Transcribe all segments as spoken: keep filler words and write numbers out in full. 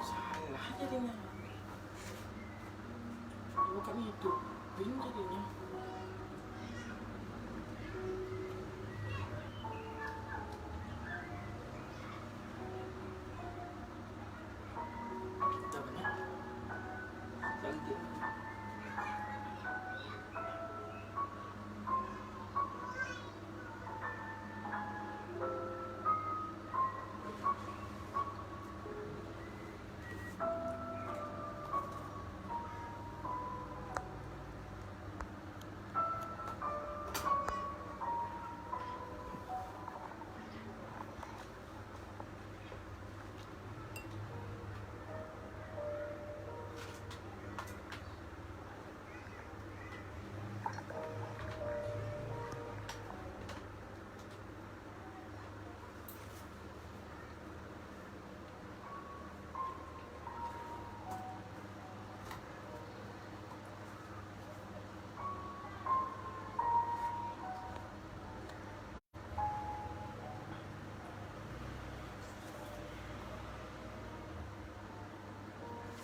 Salah jadinya. Bukan itu, bin jadinya. Udah benar. Ganti.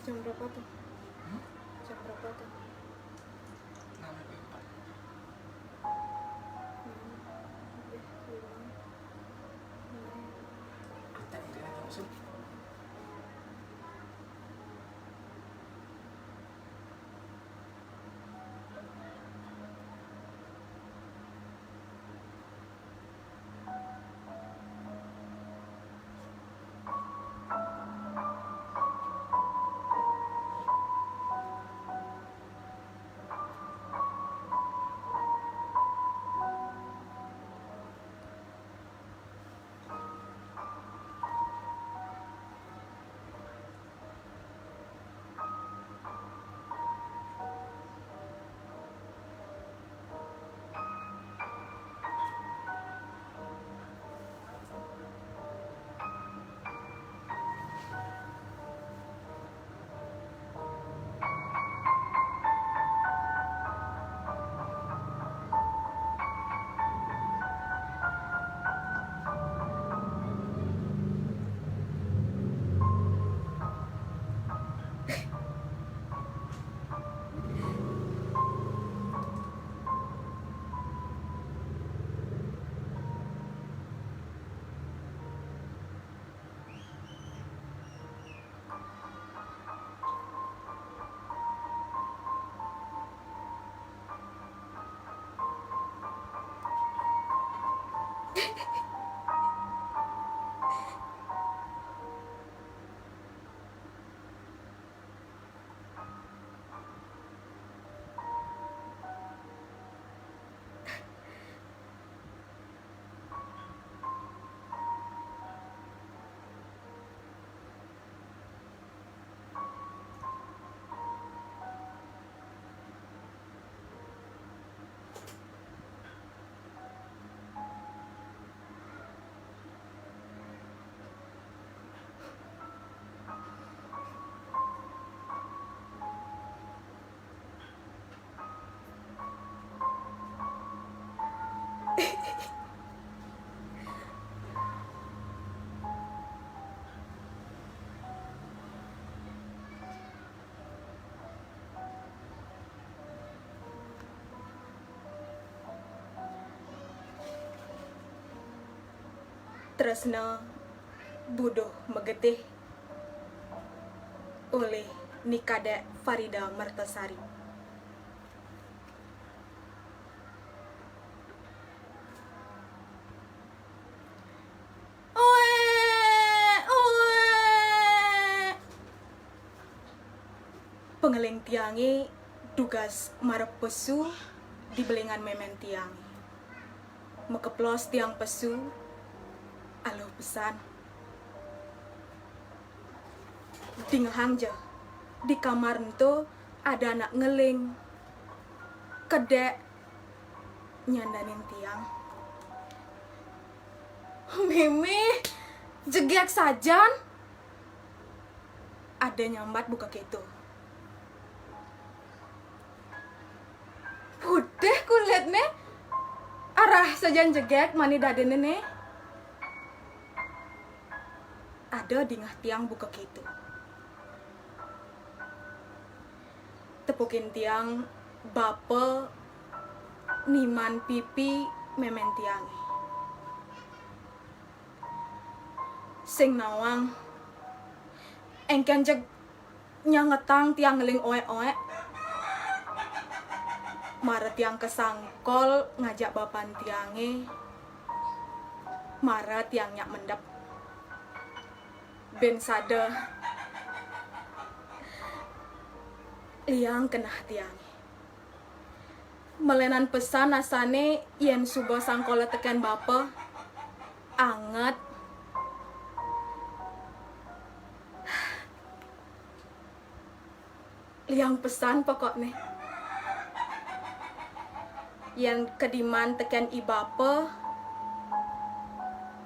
Jam berapa tuh? Hmm? Jam berapa tuh? Enam lebih empat. Hmm, lebih lima. Hmm. Kita itu yang langsung. Tresna buduh magetih, olih Ni Kadek Farida Mertasari. Uék, uék. Pangeling tiangé dugas marep pesu di belingan mémén tiangé. Makeplos tiang pesu, aluh pesan. Dingehang ja, di kamar ento ada anak ngeling. Kedék nyandanin tiang. Mémé, jegég sajan. Ada nyambat buka kéto. Putih kulitné, arah sajan jegég mani dadiné né. Ada dingeh tiang buka kitu. Tepukin tiang bapa niman pipi memen tiange. Sing nawang, engken jeg nyangetang tiang ngeling oek-oek. Mara tiang kesangkol ngajak bapan tiange, mara tiang nyak mendep. Ben sada liang keneh tiange. Melenan pesan asane yen suba sangkola teken bapa, anget. Liang pesan pokokne. Yen kediman teken i bapa,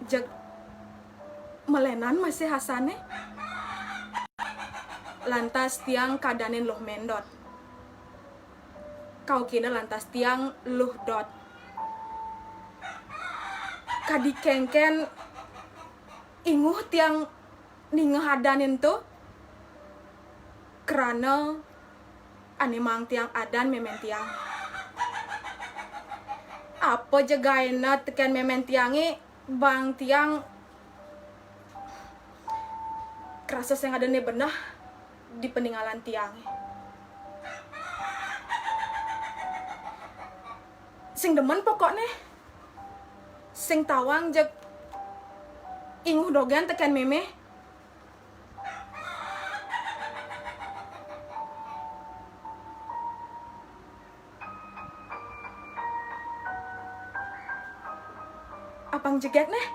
jeg melenan masih asane. Lantas tiang kadanin luh mendot. Kaukina lantas tiang luh dot. Kadi kenken inguh tiang ningeh adanin tu, krana ane maang tiang adan memen tiang. Apa jeg gaena teken memen tiange, bang tiang krasa sing adane beneh di peninggalan tiange. Sing demen pokokne. Sing tawang jeg inguh dogen teken meme. Apang jeget neh.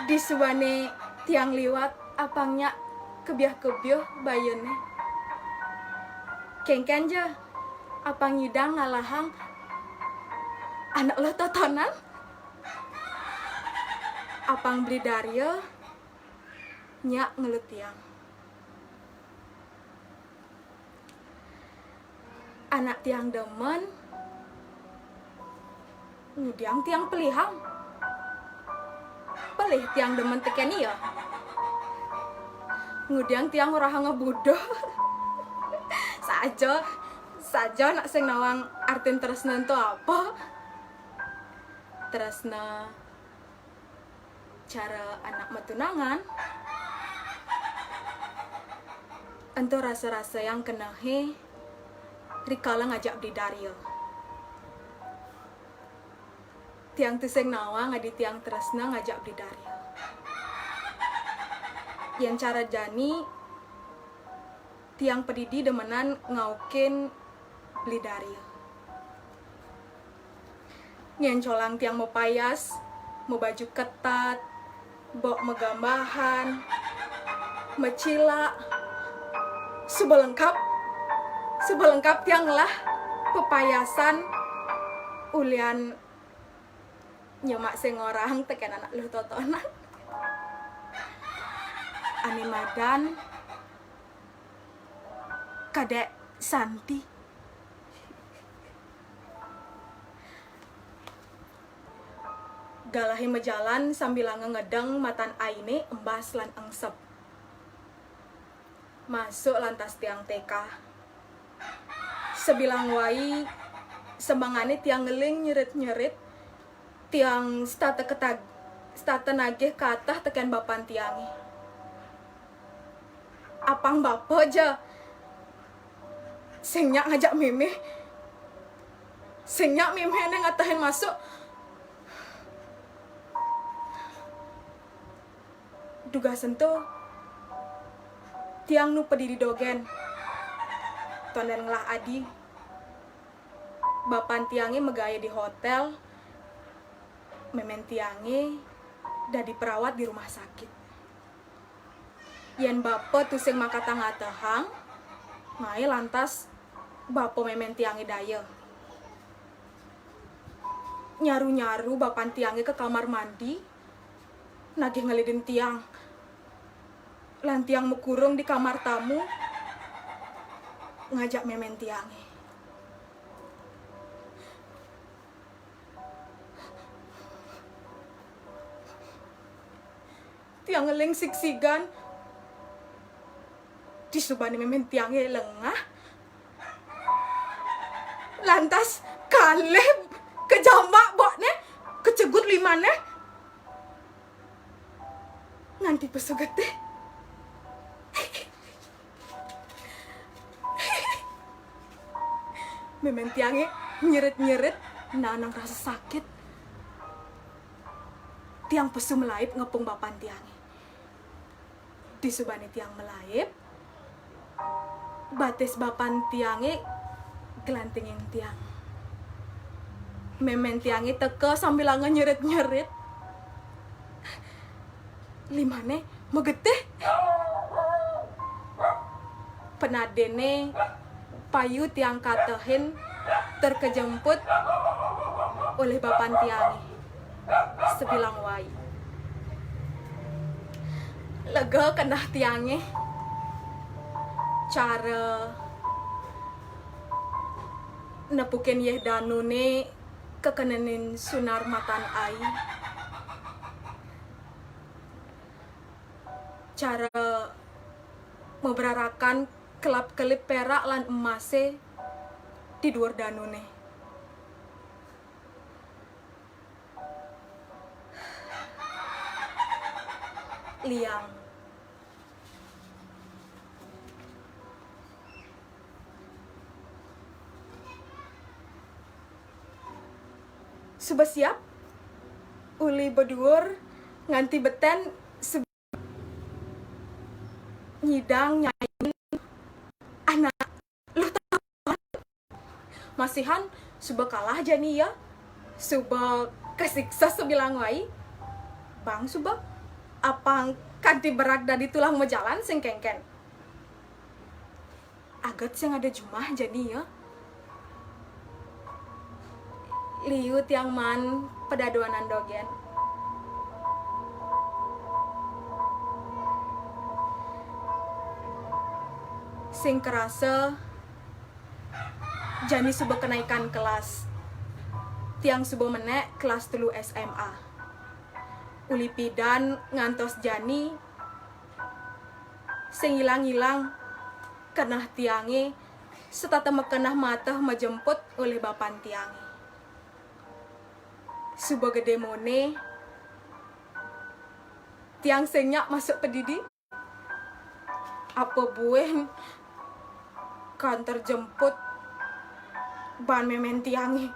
Disuane tiang liwat, apang nyak kebiah-kebiuh bayune. Kenken ja, apang nyidang ngalahang anak luh totonan. Apang Bli Daria nyak ngelut tiang. Anak tiang demen, ngudiang tiang pelihang. Pelih tiang demen teken ia. Ngudiang tiang orahanga buduh. Saja, saja nak sing nawang artin tresna ento apa? Tresna cara anak matunangan, ento rasa-rasayang kenehe rikala ngajak Bli Daria. Tiang tusing nawang adi tiang tresna ngajak Bli Daria. Yen cara jani, tiang padidi demenan ngaukin Bli Daria. Ngencolang tiang mapayas, mabaju ketat, bok magambahan, macilak, suba lengkap, suba lengkap tiang ngelah papayasan ulian nyemak sing orahang teken anak luh totonan. Ane madan Kadek Santi. Galahe majalan sambilanga ngedeng matan aine embas lan engsep. Masuk lantas tiang teka. Sabilang wai semangane tiang ngeling nyerit-nyerit, tiang setata ketag-, setata nagih kateh teken bapan tiange. Apang bapa ja sing nyak ngajak mimih. Sing nyak mimih ene ngatehin masuk. Dugas ento, tiang nu padidi dogen. Tonden ngelah adi. Bapan tiange magaya di hotel, memen tiange dadi perawat di rumah sakit. Yen bapa tusing makatang ngatehang, ngae lantas bapa memen tiange daya. Nyaru-nyaru bapan tiange ka kamar mandi, nagih ngelidin tiang. Lan tiang makurung di kamar tamu, ngajak memen tiange. Tiang ngeling sigsigan. Disubané mémén tiangé lengah. Lantas kalih kejambak bokné, kecegut limané. Nganti pesu getih. Mémén tiangé nyerit-nyerit, naanang rasa sakit. Tiang pesu malaib ngepung bapan tiangé. Disubané tiang malaib, batis bapan tiangé gelantingin tiang. Mémén tiangé teka sambilanga nyerit-nyerit. Limané magetih. Penadéné payu tiang katehin tur kajemput olih bapan tiangé sabilang wai. Lega keneh tiangé cara nepukin yéh danuné kakenenin sunar matan ai. Cara mabrarakan kelap-kelip pérak lan emasé di duur danuné. Liang. Suba siap, uli baduur nganti betén, suba nyidang nyain anak luh. Masihan suba kalah jani ya, suba kasiksa sabilang wai. Bang suba, apang kanti berag dadi tulang majalan sing kénkén. Aget sing ada jumah jani ya. Liu tiang maan padaduanan dogén. Sing karasa jani suba kenaikan kelas. Tiang suba menék kelas telu S M A. Uli pidan ngantos jani sing ilang-ilang keneh tiangé setata makeneh mateh majemput olih bapan tiangé. Suba gedé moné, tiang sing nyak masuk padidi. Apa buin kaantar jemput baan mémén tiangé.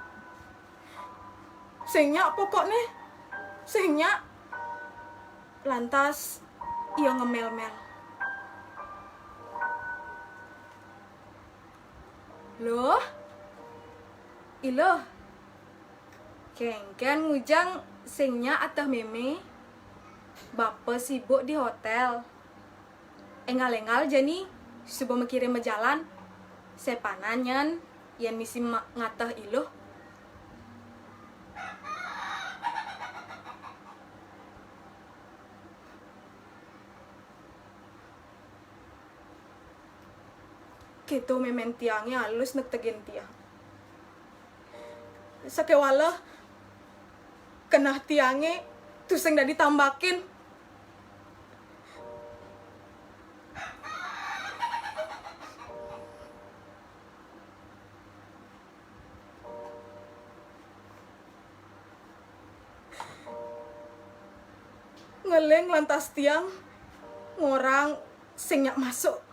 Sing nyak pokokné, sing nyak. Lantas ia ngemél-mél. Luh, Iluh, kénkén ngujang sing nyak ateh mémé? Bapa sibuk di hotél. Énggal-énggal jani suba makirim majalan, sépanan nyén yén misi ma-, ngateh Iluh. Kéto mémén tiangé alus nektegin tiang. Sakéwala keneh tiangé tusing dadi tambakin. Ngeling lantas tiang ngorang sing nyak masuk.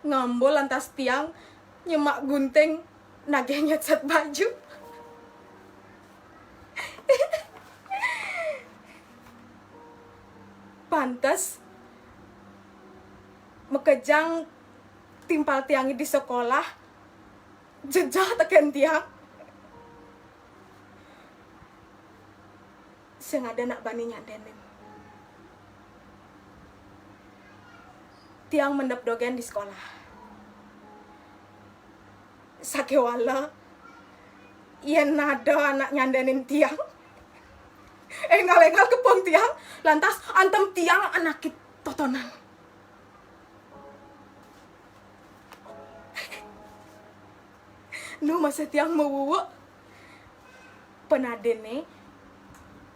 Ngambul lantas tiang nyemak gunting nagih nyetset baju. Pantes makejang timpal tiangé di sekolah jejeh tekén tiang. Sing ada nak bani nyandénin. Tiang mendep dogén di sekolah. Sakéwala yén ada anak nyandénin tiang, énggal-énggal kepung tiang, lantas antem tiang anaké totonan. Nu masih tiang mawuwuk. Penadinné,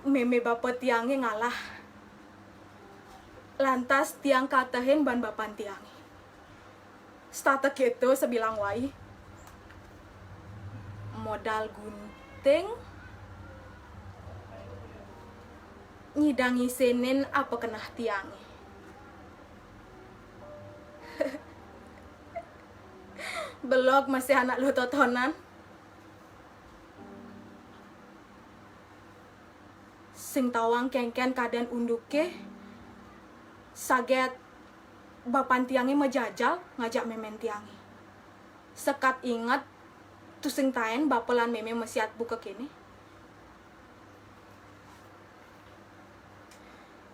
mémé bapa tiangé ngalah. Lantas tiang katehin ban bapan tiange. Setata keto sabilang wai. Modal gunting nyidang ngisenin apa keneh tiange. Belog masih anak luh totonan. Sing tawang kengken kaden unduke, saget bapan tiange majajal ngajak memen tiange. Sekat inget, tusing taen bapa lan meme masiat buka kene.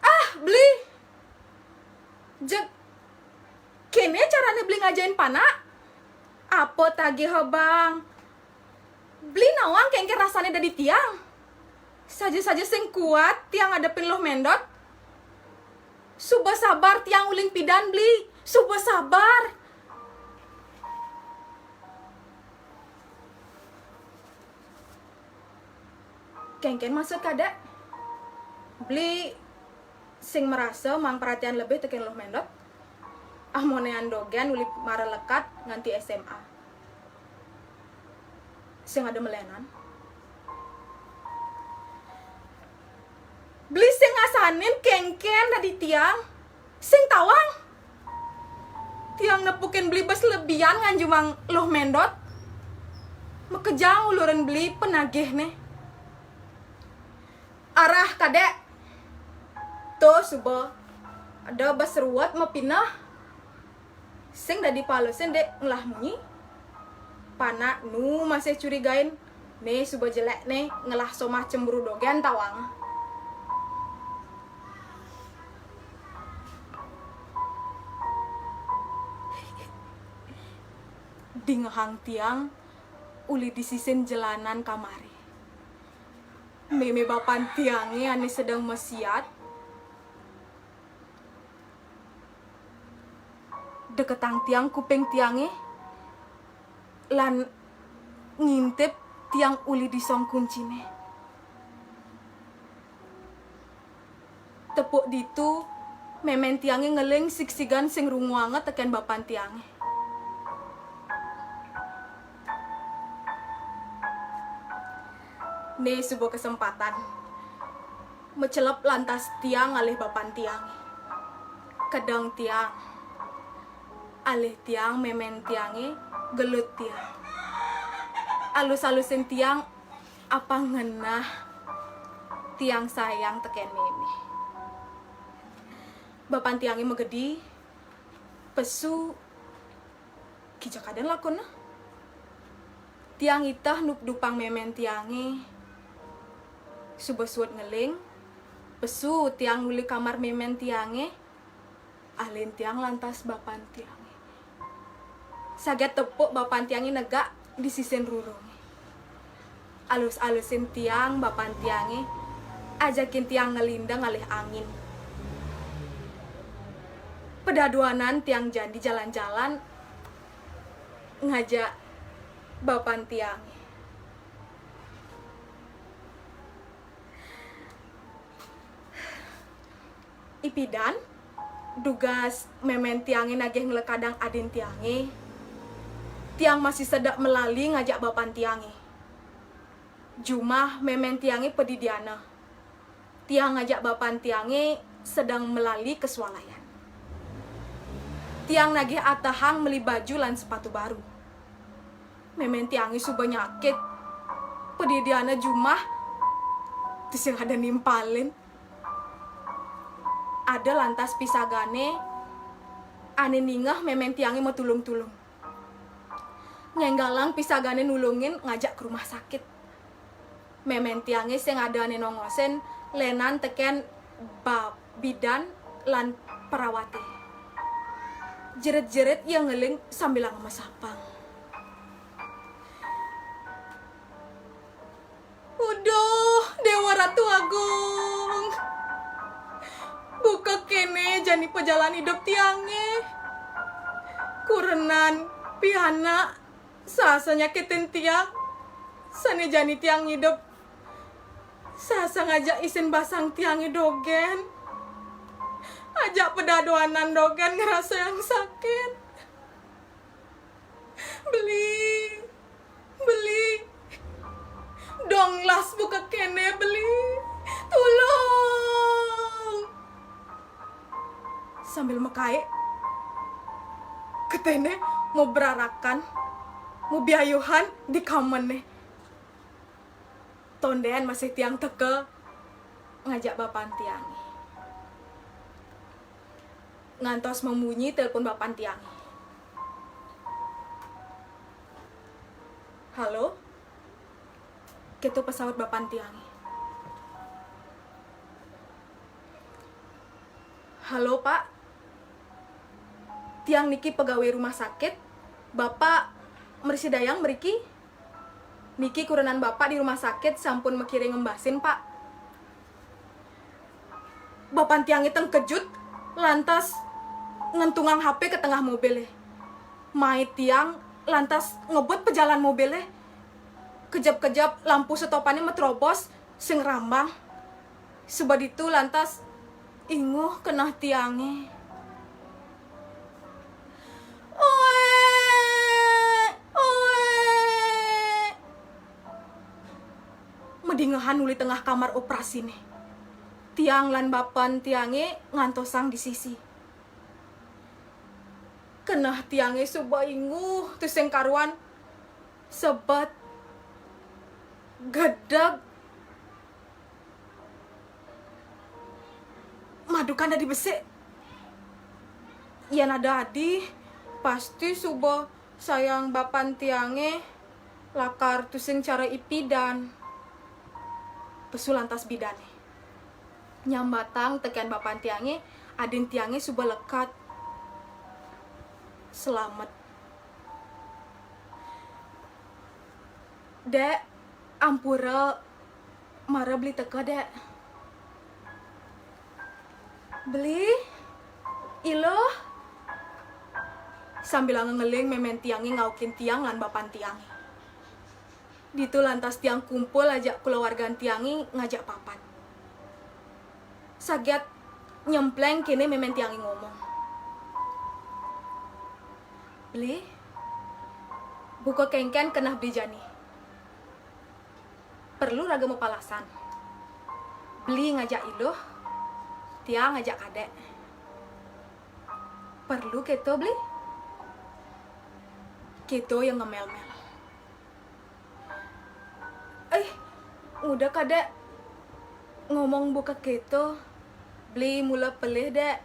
"Ah, Beli! Jeg, kene carane Beli ngajain panak? Apa tagih, Bang? Beli nawang kengken rasane dadi tiang. Saja-saja sing kuat tiang ngadepin Luh Mendot. Suba sabar tiang uling pidan, Beli. Suba sabar." "Kengken maksud kadek?" Beli sing marasa maang perhatian lebih teken Luh Mendot. Amonean dogen uli mara lekad nganti S M A. Sing ada melenan. Beli sing ngasanin kengken dadi tiang. Sing tawang. Tiang nepukin Beli bes lebihan nganjumang Luh Mendot. Makejang uluran Beli penagihne. Arah kadek. Tuh suba. Ada bes ruwet mapineh. Sing dadi palusin dek ngelah munyi. Panak nu masih curigain. Ne suba jelek ne ngelah somah cemburu dogen tawang. Dingehang tiang uli di sisin jelanan kamare. Meme bapan tiange ane sedeng masiat. Deketang tiang kuping tiange lan ngintip tiang uli di song kuncine. Tepuk ditu, memen tiange ngeling sigsigan sing runguanga teken bapan tiange. Ne suba kesempatan. Macelep lantas tiang alih bapan tiange. Kedeng tiang. Alih tiang memen tiange gelut tiang. Alus-alusin tiang apang ngenah tiang sayang teken meme. Bapan tiange magedi, pesu, kija kaden lakuna. Tiang iteh nupdupang memen tiange, suba suud ngeling, pesu tiang uli kamar memen tiange, alin tiang lantas bapan tiange. Saget tepuk bapan tiange negak di sisin rurunge. Alus-alusin tiang bapan tiange, ajakin tiang ngelindeng alih angin. Pedaduanan tiang jani jalan-jalan ngajak bapan tiange. Ipidan, dugas memen tiange nagih nglekadang adin tiange, tiang masih sedek melali ngajak bapan tiange. Jumah memen tiange padidiana. Tiang ngajak bapan tiange sedeng melali ke swalayan. Tiang nagih atehang meli baju lan sepatu baru. Memen tiange suba nyakit. Padidiana jumah, tusing ada nimpalin. Ada lantas pisagane ane ningeh memen tiange matulung-tulung. Ngenggalang pisagane nulungin ngajak ke rumah sakit. Memen tiange sing ada ane nongosin lenan teken ba-, bidan lan perawate. Jerit-jerit ia ngeling sambilanga masapang. "Uduh, Dewa Ratu Agung. Buka kene jani pajalan idup tiange. Kurenan pianak sasa nyakitin tiang. Sane jani tiang idup sasa ngajak isin basang tiange dogen. Ajak pedadoanan dogén ngerasa yang sakit. Beli, beli, dong las buka kéné, beli. Tulung. Sambil mekaé, keténé mau berarakan, mau biayuhan di kamenné. Tondén masih tiang teka ngajak bapan tiangé. Ngantos memunyi telepon bapan tiangé. Halo? Kéto pesawat bapan tiangé. Halo, Pak. Tiang niki pegawai rumah sakit. Bapak mresi dayang mriki? Niki kurenan Bapak di rumah sakit sampun makiré ngembasin, Pak. Bapan tiangé tengkejut, lantas ngentungang H P ka tengah mobilé. Mai tiang lantas ngebut pejalan mobilé. Kejep-kejep lampu stopané metrobos, sing rambang. Suba ditu lantas inguh keneh tiangé. Oék, oék. Madingehan uli tengah kamar operasiné. Tiang lan bapan tiangé ngantosang di sisi. Keneh tiangé suba inguh tusing karuan, sebet, gedeg, madukan dadi besik. Yén ada adi, pasti suba sayang bapan tiangé lakar tusing cara ipidan. Pesu lantas bidané. Nyambatang tekén bapan tiangé, adin tiangé suba lekad. Slamet. Dék, ampura mara beli teka, Dék. Beli, Iluh. Sambilanga ngeling mémén tiangé ngaukin tiang lan bapan tiangé. Ditu lantas tiang kumpul ajak kulawargan tiangé ngajak papat. Saget nyempleng kéné mémén tiangé ngomong. Beli, buka kénkén keneh beli jani. Perlu raga mapalasan. Beli ngajak Iluh, tiang ngajak Kadék. Perlu kéto, Beli? Kéto yang ngemel-mel. Eh, udah Kadék ngomong buka kéto. Beli mula pelih, Dék.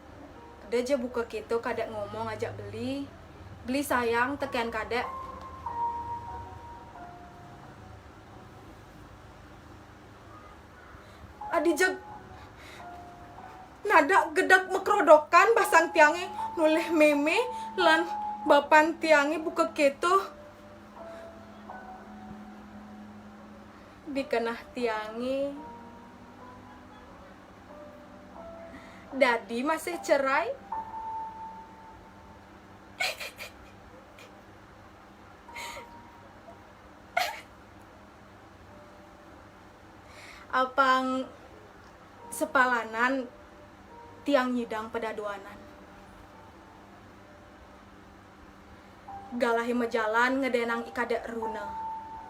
Eda ja buka kéto Kadék ngomong ajak beli. Beli sayang tekén Kadék. Adi jeg nadak gedeg makrodokan basang tiangé nolih mémé lan bapan tiangé buka kéto. Di keneh tiangé dadi masih cerai. Apang sapalanan tiang nyidang padadoanan. Galahé majalan ngedénang I Kadék Runa.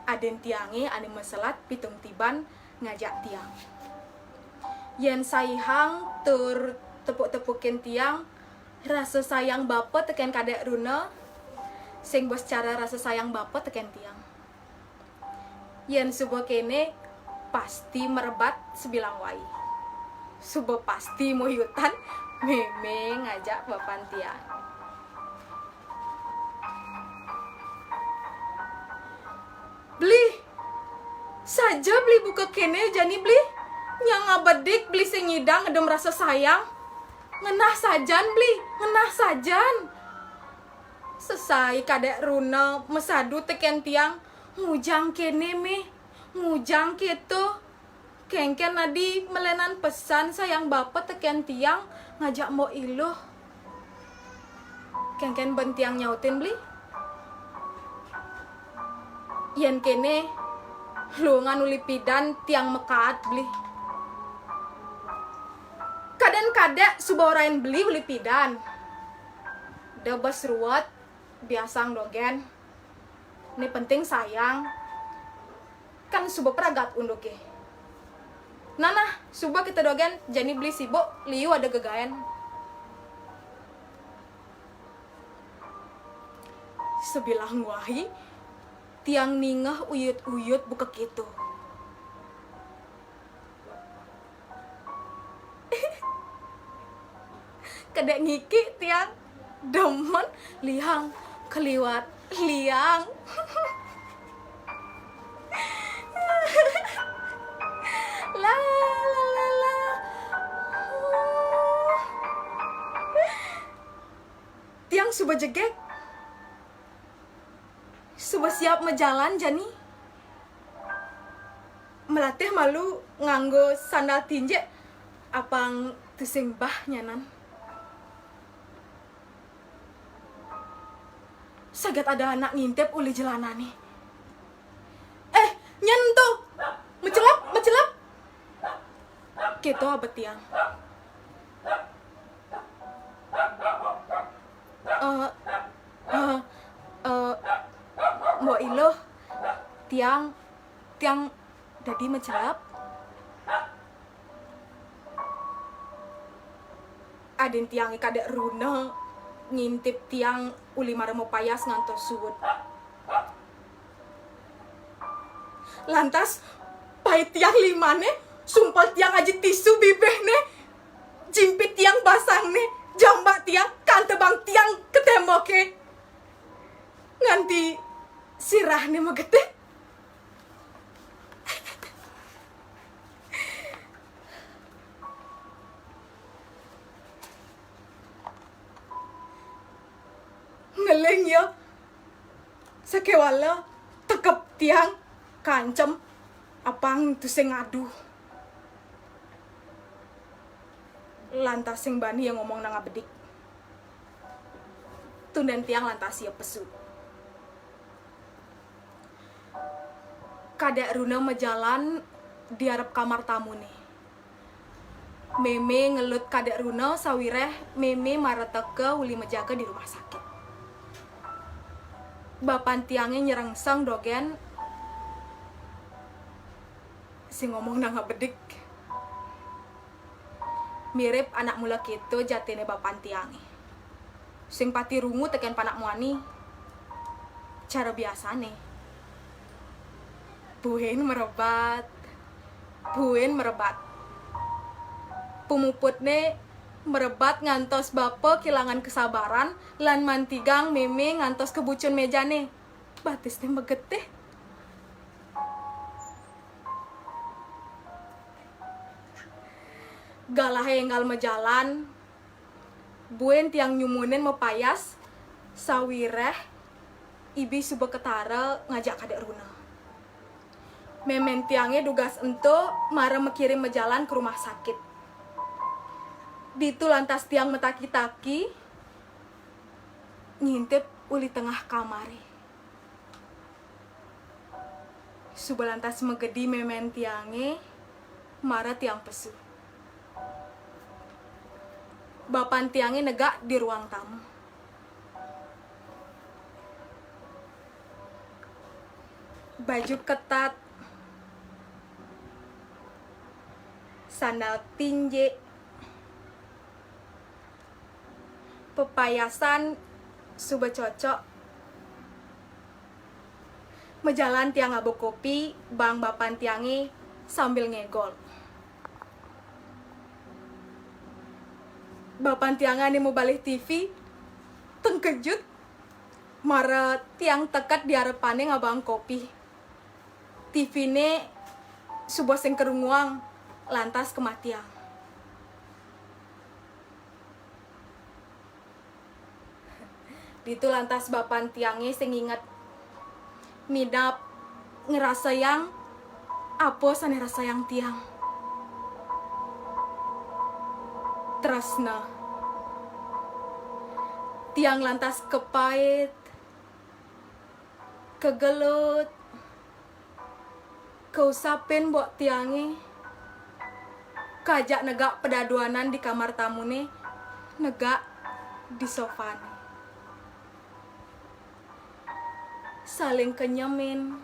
Adin tiangé ané maselat pitung tiban ngajak tiang. Yén saihang tur tepuk-tepukin tiang, rasa sayang bapa tekén Kadék Runa, sing bes cara rasa sayang bapa tekén tiang. Yén suba kéné, pasti merebat sabilang wai. Suba pasti moyutan mémé ngajak bapan tiang. Beli, saja beli buka kéné jani beli. Nyang abedik beli sing nyidang ngedem rasa sayang. Ngenah sajan beli, ngenah sajan. Sesai Kadék Runa masadu tekén tiang, ngujang kéné, Mé, ngujang kéto. Kénkén adi malénan pesan sayang bapa tekén tiang ngajak Mbok Iluh. Kénkén ben tiang nyautin beli. Yén kéné, luungan uli pidan tiang makaad beli. Kadén Kadék suba orahin beli uli pidan. Da bes ruwet, biasang dogén. Né penting sayang. Kan suba pragat unduké. Nah, nah, suba kita dogén jani beli sibuk, liu ada gegaén. Sabilang wahi, tiang ningeh uyut-uyut buka kéto. Kadék ngiki tiang demen liang kaliwat liang. La, la, la, la. Tiang suba jegég. Suba siap majalan jani. Malatih malu nganggo sandal tinjek apang tusing bah nyanan. Saget ada anak ngintip uli jelanané. "Eh, nyén to. Macelep, macelep." Kéto abet tiang. "Eh, eh, eh, Mbok Iluh, tiang, tiang dadi macelep." Adin tiangé kadék runa ngintip tiang uli mara mapayas ngantos suud. Lantas, pait tiang limané, sumpel tiang aji tisu bibihné, jimpit tiang basangné, jambak tiang, kantebang tiang ka témboké. Nganti sirahné magetih. Ngeling ya, sakéwala tekep tiang kancem apang tusing ngadu. Lantas sing bani ya ngomong nang abedik. Tundén tiang lantas ya pesu. Kadék Runa majalan di arep kamar tamuné. Mémé ngelut Kadék Runa sawiréh mémé mara teka uli majaga di rumah sakit. Bapan tiangé nyerengseng dogén sing ngomong nang abedik. Mirip anak mula kéto jatiné bapan tiangé. Sing pati rungu tekén panak muani. Cara biasané. Buin merebat. Buin merebat. Pumuputné merebat ngantos bapa kilangan kesabaran lan mantigang mémé ngantos kebucun méjané. Batisné magetih. Galahé énggal majalan, buin tiang nyumunin mapayas, sawiréh ibi suba ketara ngajak Kadék Runa. Mémén tiangé dugas ento mara makirim majalan ka rumah sakit. Ditu lantas tiang mataki-taki, ngintip uli tengah kamaré. Suba lantas magedi mémén tiangé, mara tiang pesu. Bapan tiangé negak di ruang tamu. Baju ketat, sandal tinjek, pepayasan suba cocok. Majalan tiang ngaba kopi, bang bapan tiangé sambil ngégol. Bapan tiangé ané mabalih T V, tengkejut, mara tiang teket di arepané ngabang kopi. T V-né suba sing karunguang, lantas kamatiang. Ditu lantas bapan tiangé sing inget. Minab ngrasayang apa sané rasayang tiang. Tresna. Tiang lantas kapait, kagelut, kausapin mbok tiangé, Kajak negak pedaduanan di kamar tamune, negak di sofane. Saling kenyemin,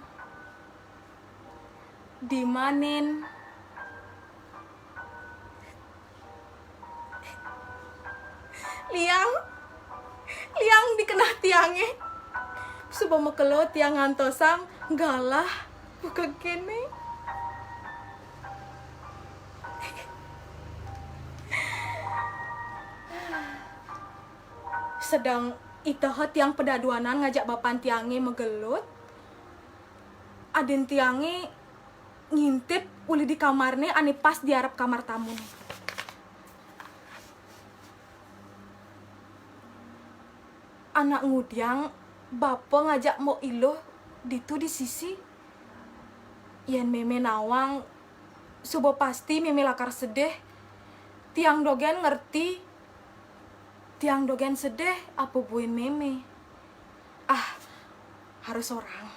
dimanin. Liang, liang di keneh tiange. Suba makelo tiang ngantosang galah buka kene. Sedeng iteha tiang pedaduanan ngajak bapan tiange magelut, adin tiange ngintip uli di kamarne ane pas di arep kamar tamune. Anak ngudiang bapa ngajak Mbok Iluh ditu di sisi. Yen meme nawang, suba pasti meme lakar sedih. Tiang dogen ngerti. Tiang dogen sedih apa buin meme. Ah, harus orang.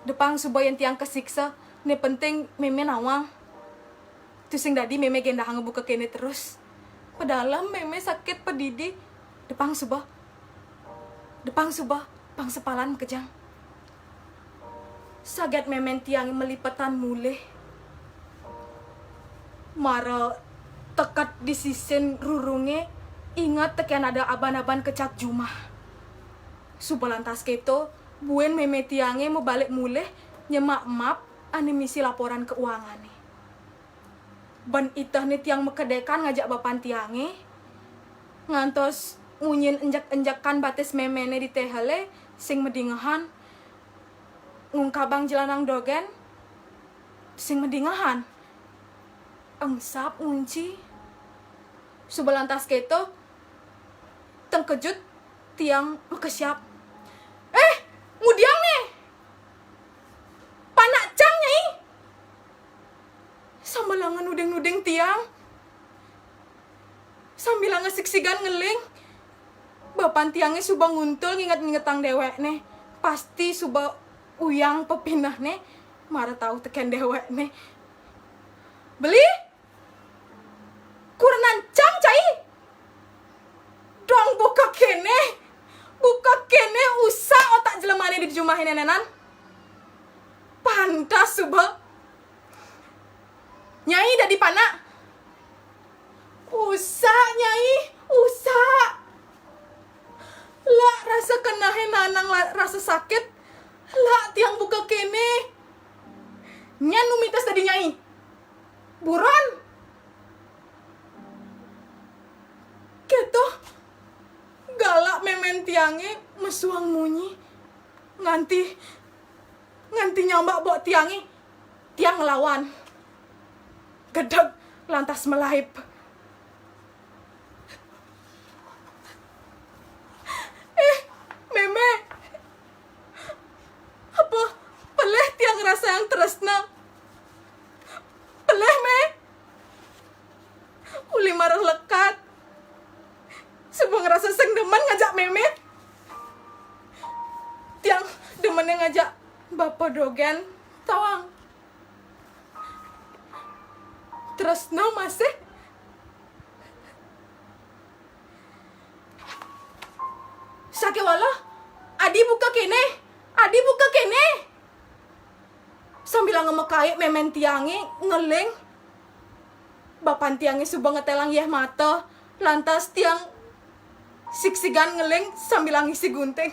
Depang suba yen tiang kasiksa, ne penting meme nawang. Tusing dadi meme gendahanga buka kene terus. Pedalem meme sakit pedidi. Depang suba. Depang suba, pang sepalan makejang. Saget memen tiang malipetan mulih. Mara teket di sisin rurunge, inget teken ada aban-aban kecak jumah. Suba lantas keto, buin meme tiange mabalik mulih nyemak map ane misi laporan keungane. Ban itehne tiang makedekan ngajak bapan tiange, ngantos munyin enjek-enjekan batis memene di tehele, sing madingehan, ngungkabang jlanang dogen, sing madingehan. Engsap ngunci. Suba lantas keto, tengkejut tiang makesiab. "Eh, ngudiang ne? Panak cang, Nyai?" Sambilanga nuding-nuding tiang. Sambilanga sigsigan ngeling. Bapan tiange suba nguntul nginget-ngingetang dewekne. Pasti suba uyang pepinehne, mara tau teken dewekne. "Beli? Kurenan cang, Cai? Dong buka kene. Buka kene usak otak jlemane di jumah enenan. Pantes suba. Nyai dadi panak?" "Usak, Nyai, usak. Lak rasa kenehe nanang la-, rasa sakit, lak tiang buka kene. Nyen nu mites dadi nyai. Buron." Keto galak memen tiange mesuang munyi. Nganti, nganti nyambak Mbok tiange, tiang ngelawan. Gedeg lantas malaib. "Eh, Meme, apa pelih tiang ngrasayang tresna? Pelih, Me? Uli mara lekat, suba ngrasa sing demen ngajak Meme. Tiang demene ngajak bapa dogen tawang. Tresna masih." Sakéwala, "Adi buka kéné! Adi buka kéné!" Sambilanga makaé mémén tiangé ngeling, bapan tiangé suba ngetélang yéh mata, lantas tiang sigsigan ngeling sambilanga ngisi gunting.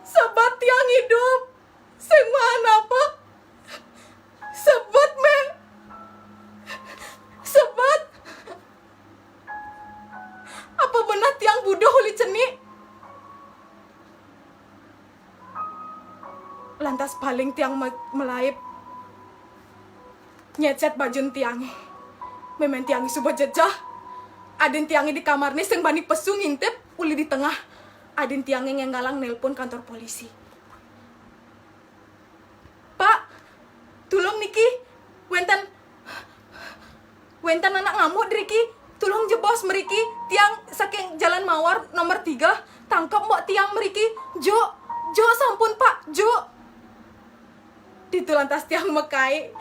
Sebet tiang idup, sing maan apa? Sebet, Mé. Sebet. Apa beneh tiang buduh uli cenik? Lantas paling tiang me-, malaib. Nyécét bajun tiangé. Mémén tiangé suba jejeh. Adin tiangé di kamarné sing bani pesu ngintip uli di tengah. Adin tiangé ngénggalang nélpon kantor polisi. "Pak, tulung niki, wénten, wénten anak ngamuk driki, tulung jebos mriki, tiang saking Jalan Mawar nomor tiga, tangkep mbok tiang mriki, juk, juk sampun, Pak, juk." Ditu lantas tiang makai.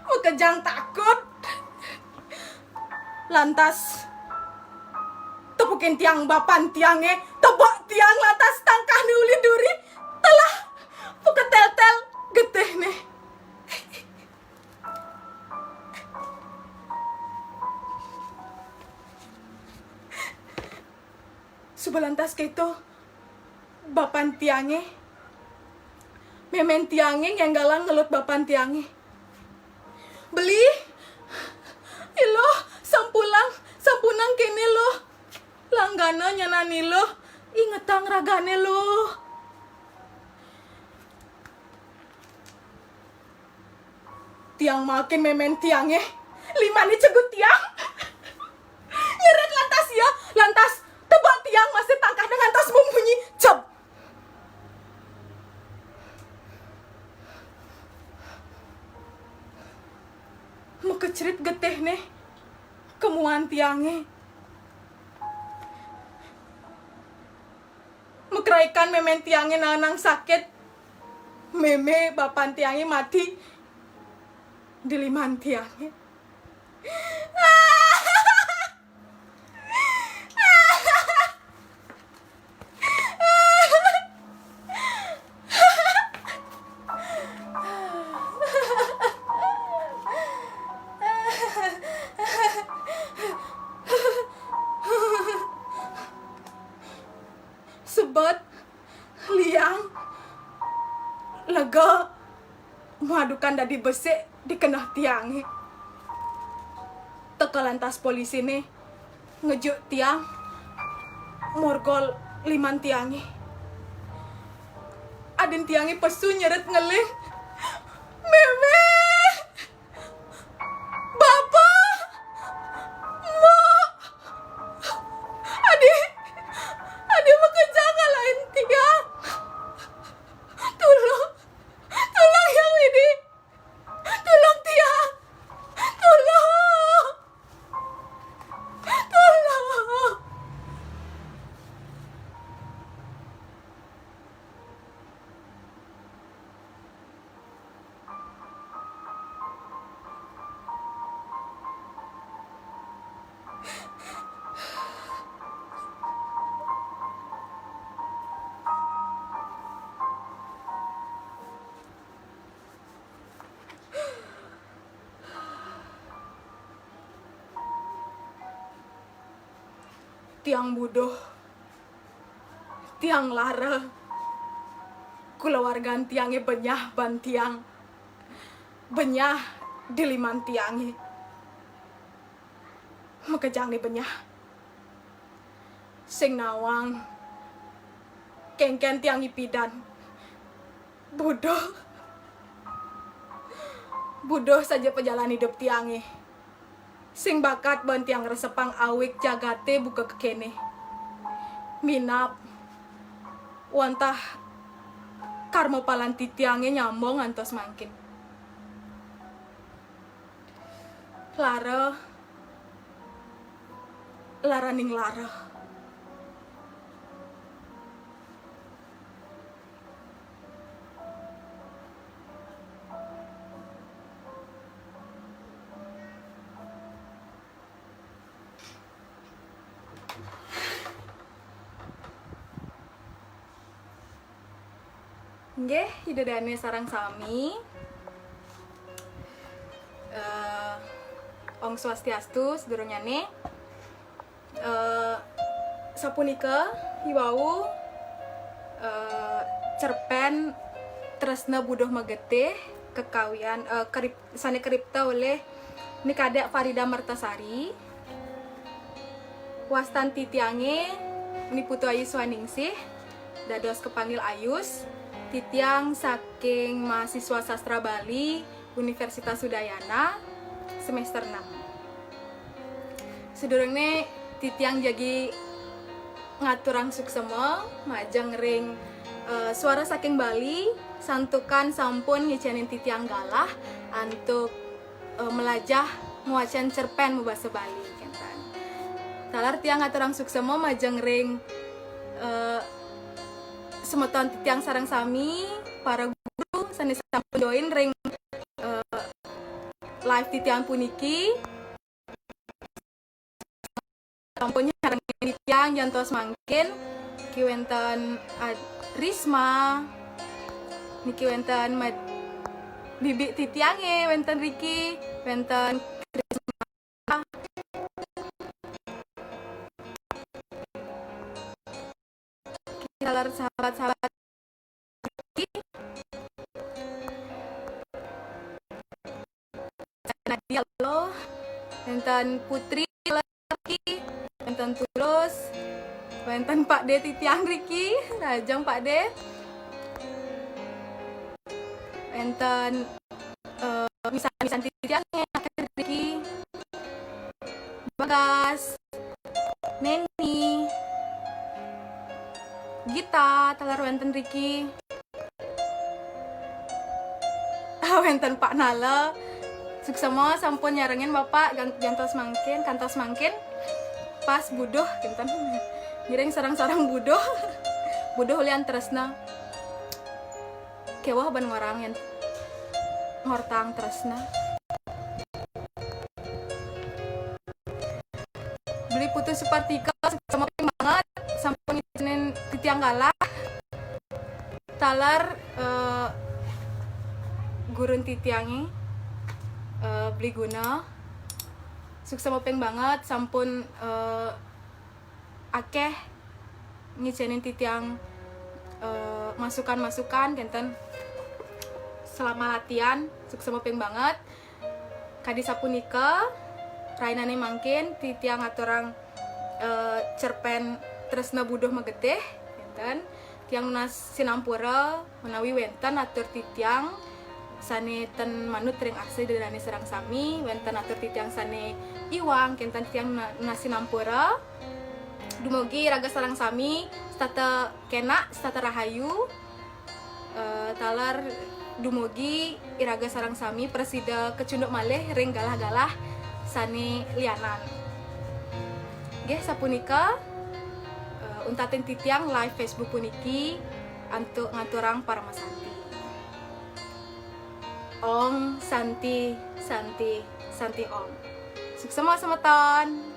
Makejang takut. Lantas tepukin tiang bapan tiangé, tebek tiang lantas tangkahné uli duri, telah paketeltel getihné. Suba lantas kéto bapan tiangé, mémén tiangé ngénggalang ngelut bapan tiangé. "Beli, Iluh, sampunang, sampunang kéné, Luh. Langgana nyanan Iluh, ingetang ragané, Luh." Tiang makin mémén tiangé, limané cegut tiang. Nyerit lantas ia, lantas tebek tiang masih tangkahné ngantos mumunyi ceb. Makecrit getihné ka muan tiangé. Makraikan mémén tiangé naenang sakit. Mémé bapan tiangé mati di liman tiangé. Sebet, liang, lega, madukan dadi besik di keneh tiangé. Teka lantas polisiné ngejuk tiang, morgol liman tiangé. Adin tiangé pesu nyerit ngeling, "Mémé! Bapa! Mak! Adi! Adi makejang ngalahin tiang! Tulung! Tulung, Hyang Widhi! Tulung tiang! Tulung! Tulung!" Tiang buduh. Tiang lara. Kulawargan tiangé benyah ban tiang. Benyah di liman tiangé. Makejang né benyah. Sing nawang, kénkén tiang ipidan. Buduh. Buduh saja pajalan idup tiangé. Sing bakat ban tiang ngresepang awig jagaté buka kekéné. Minab wantah karma palan titiangé nyambung ngantos mangkin. Lara, laraning lara. Nggih, Ida Dané sareng sami. Eh, Om Swastiastu, sedurungnyané. Eh, sapunika iwau, eh, cerpén Tresna Buduh Magetih kekawian, eh, kerip-, sané karipta olih Ni Kadék Farida Mertasari. Wastan titiangé Ni Putu Ayu Swaningsih, dados kapanggih Ayus. Titiang saking mahasiswa sastra Bali, Universitas Udayana, semester enam. Sadurungné titiang jagi ngaturang suksema majeng ring, eh, Suara Saking Bali, santukan sampun ngicénin titiang galah antuk, eh, melajah muacan cerpen mubasa Bali, kenten. Taler tiang aturang suksema majeng ring, eh, semeton titiang sareng sami, para guru sane sampun join ring, eh, live titiang puniki. Sampun nyarengin tiang jantos mangkin, ki wenten Ad-, Risma, niki wenten Mad-, bibi titiange wenten riki, wenten Risma. Taler sahabat-sahabat Nadia, halo. Wenten Putri, halo, Riki. Wenten Tulus. Wenten Pak De titiang riki. Rahajeng Pak De. Wenten, eh, misan-misan titiang riki. Bagas. Neni. Gita, taler wenten riki. Ah, wenten Pak Nala. Suksema sampun nyarengin Bapak gan-, jantos mangkin, kantos mangkin. Pas buduh, kinten. Ngiring sareng-sareng buduh. Buduh ulian tresna. Keweh ban ngorang yen ngortang tresna. Beli Putu Supartika, suksema banget, sampun ngicenin titiang galah. Taler, eh, gurun titiange, eh, Beli Guna. Suksema banget, sampun, eh, akeh ngicenin titiang, eh, masukan-masukan, kenten. Selama latihan, suksema banget. Kadi sapunika, rainane mangkin titiang aturang, eh, cerpen Tresna Buduh Magetih, kenten. Tiang nunas sinampura menawi wenten atur titiang sane ten manut ring arsa Ida dane sareng sami, wenten atur titiang sane iwang, kenten tiang nuna-, nunas sinampura. Dumugi iraga sareng sami setata kenak, setata rahayu. Eh, taler dumugi iraga sareng sami prasida kacunduk malih ring galah-galah sane lianan. Nggih, sapunika, eh, untatin titiang live Facebook puniki antuk ngaturang paramasanti. Om Santi, Santi, Santi Om. Suksema semeton.